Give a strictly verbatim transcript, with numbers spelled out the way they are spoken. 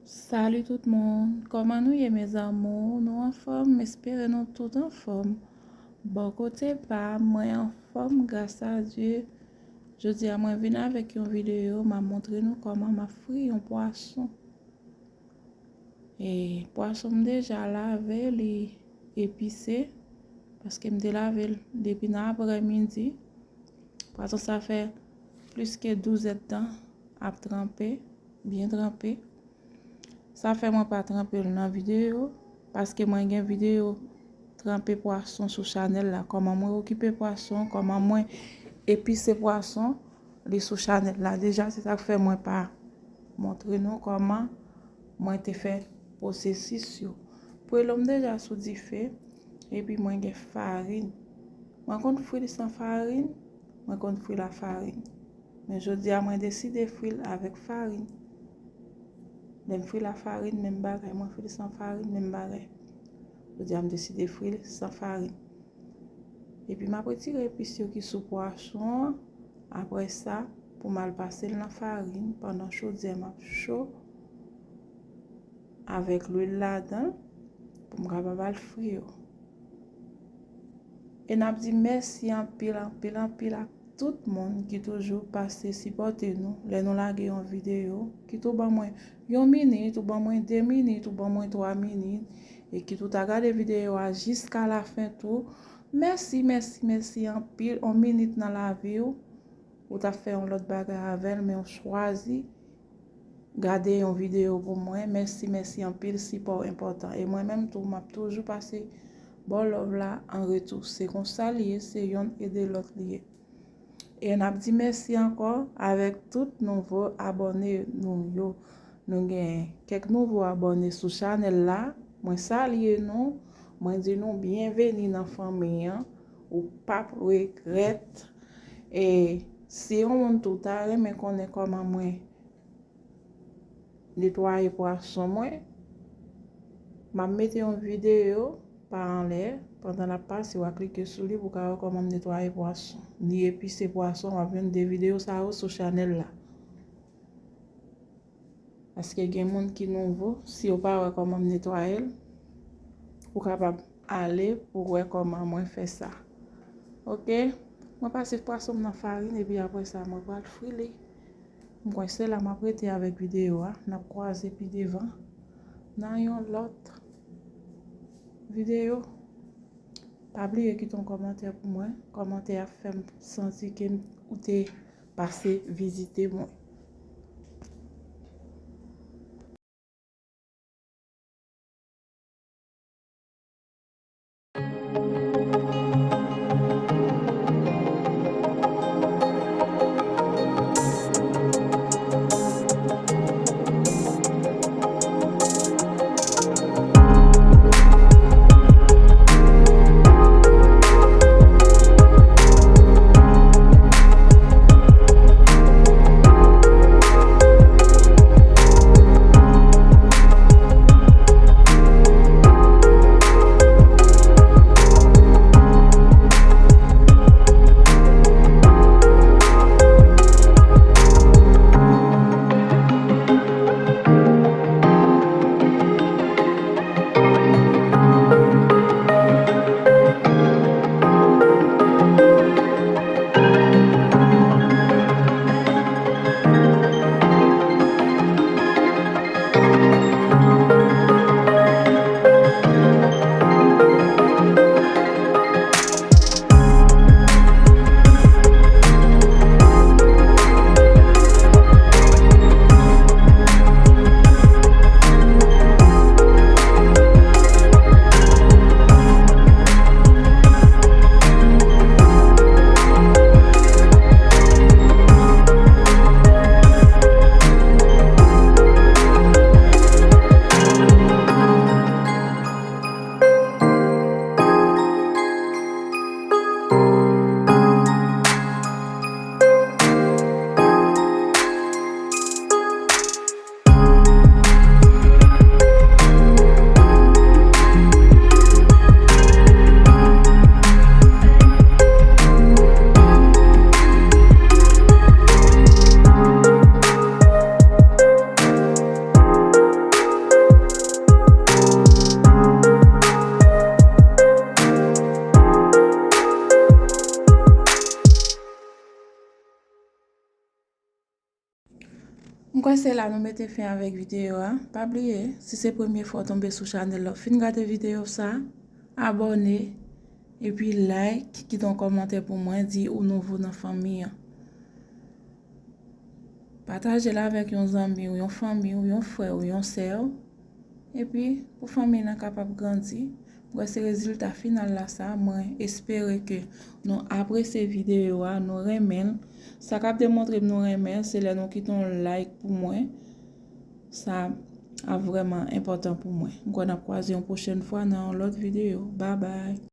Salut tout moun, kòman nou ye mes amours? Nou anfòm? M espere nou tout anfòm. Bò kote pa m, mwen anfòm gras a Dye. Jodi a mwen vin avèk yon videyo, m ap montre nou kòman m ap fri yon pwason. E pwason m deja lave li epise, paske m te lave l depi nan aprèmidi. Pwason sa fè plis ke douz èdtan ap tranpe, byen tranpe. Sa fè mwen pa tranpe l nan videyo, paske mwen gen videyo tranpe pwason sou chanèl la. Kòman mwen okipe pwason, kòman mwen epise pwason, li sou chanèl la deja. Se sa k fè mwen pa montre nou kòman mwen te fè pwosesis yo. Pwelo m deja sou dife, epi mwen gen farin. Mwen konn fri l san farin, mwen konn fri l a farin. Men jodi a mwen deside fri l avèk farin. Lè m fri l a farin, menm bagay, mwen fri l san farin, menm bagay. Jodi a m deside fri l san farin. Epi m ap retire epis yo ki sou pwason an. Apre sa, pou m al pase l nan farin pandan chodyè m ap cho avèk lwil ladan l pou m kapab al fri yo. E n ap di mèsi anpil, anpil, anpil ak tout moun ki toujou pase sipòte nou lè nou lage yon videyo, ki tou ban mwen yon minit, ou ban mwen de minit, ou ban mwen twa minit, e ki tou ta gade videyo a jiska lafen tou. Mèsi, mèsi, mèsi anpil. Yon minit nan lavi w, ou t ap fè yon lòt bagay avè l, men w chwazi gade yon videyo pou mwen. Mèsi, mèsi anpil, sipò w enpòtan. E mwen menm tou, m ap toujou pase ba w love la an retou. Se konsa l ye, se yonn ede lòt li ye. E n ap di mèsi ankò avèk tout nouvo abòne nou yo. Nou gen kèk nouvo abòne sou chanèl la. Mwen salye nou. Mwen di nou byenveni nan fanmi an. Ou p ap regrèt. E si yon moun tou ta renmen konnen kòman mwen netwaye pwason mwen, m ap mete yon videyo pa anlè, pandan l ap pase, w a klike sou li pou w ka wè kòman m netwaye pwason. Ni epise pwason, w ap jwenn de videyo sa yo sou chanèl la. Paske gen moun ki nouvo, si yo pa wè kòman m netwaye l, ou kapab ale pou w wè kòman mwen fè sa. Oke? Mwen pase pwason m nan farin, epi apre sa, mwen pral fri li. M kwè se la m ap rete avèk videyo a. N ap kwaze pi devan nan yon lòt videyo. Pa bliye kite yon kòmantè pou mwen. Kòmantè a fè m santi ke m, ou te pase vizite mwen. M kwè se la nou mete fen avèk videyo a. Pa bliye, si se premye fwa w tonbe sou chanèl la, w fin gade videyo sa, abòne, epi like, kite yon kòmantè pou mwen, di ou nouvo nan fanmi an. Pataje l avèk yon zanmi w, yon fanmi w, yon frè w, yon sè w. Epi, pou fanmi nan kapab grandi, m kwè se rezilta final la sa. Mwen espere ke nou apresye videyo a, nou renmen l. Sa k ap demontre m nou renmen l, se lè nou kite yon like pou mwen. Sa ap vrèman enpòtan pou mwen. M kwè n ap kwaze yon pwochèn fwa nan yon lòt videyo. Babay!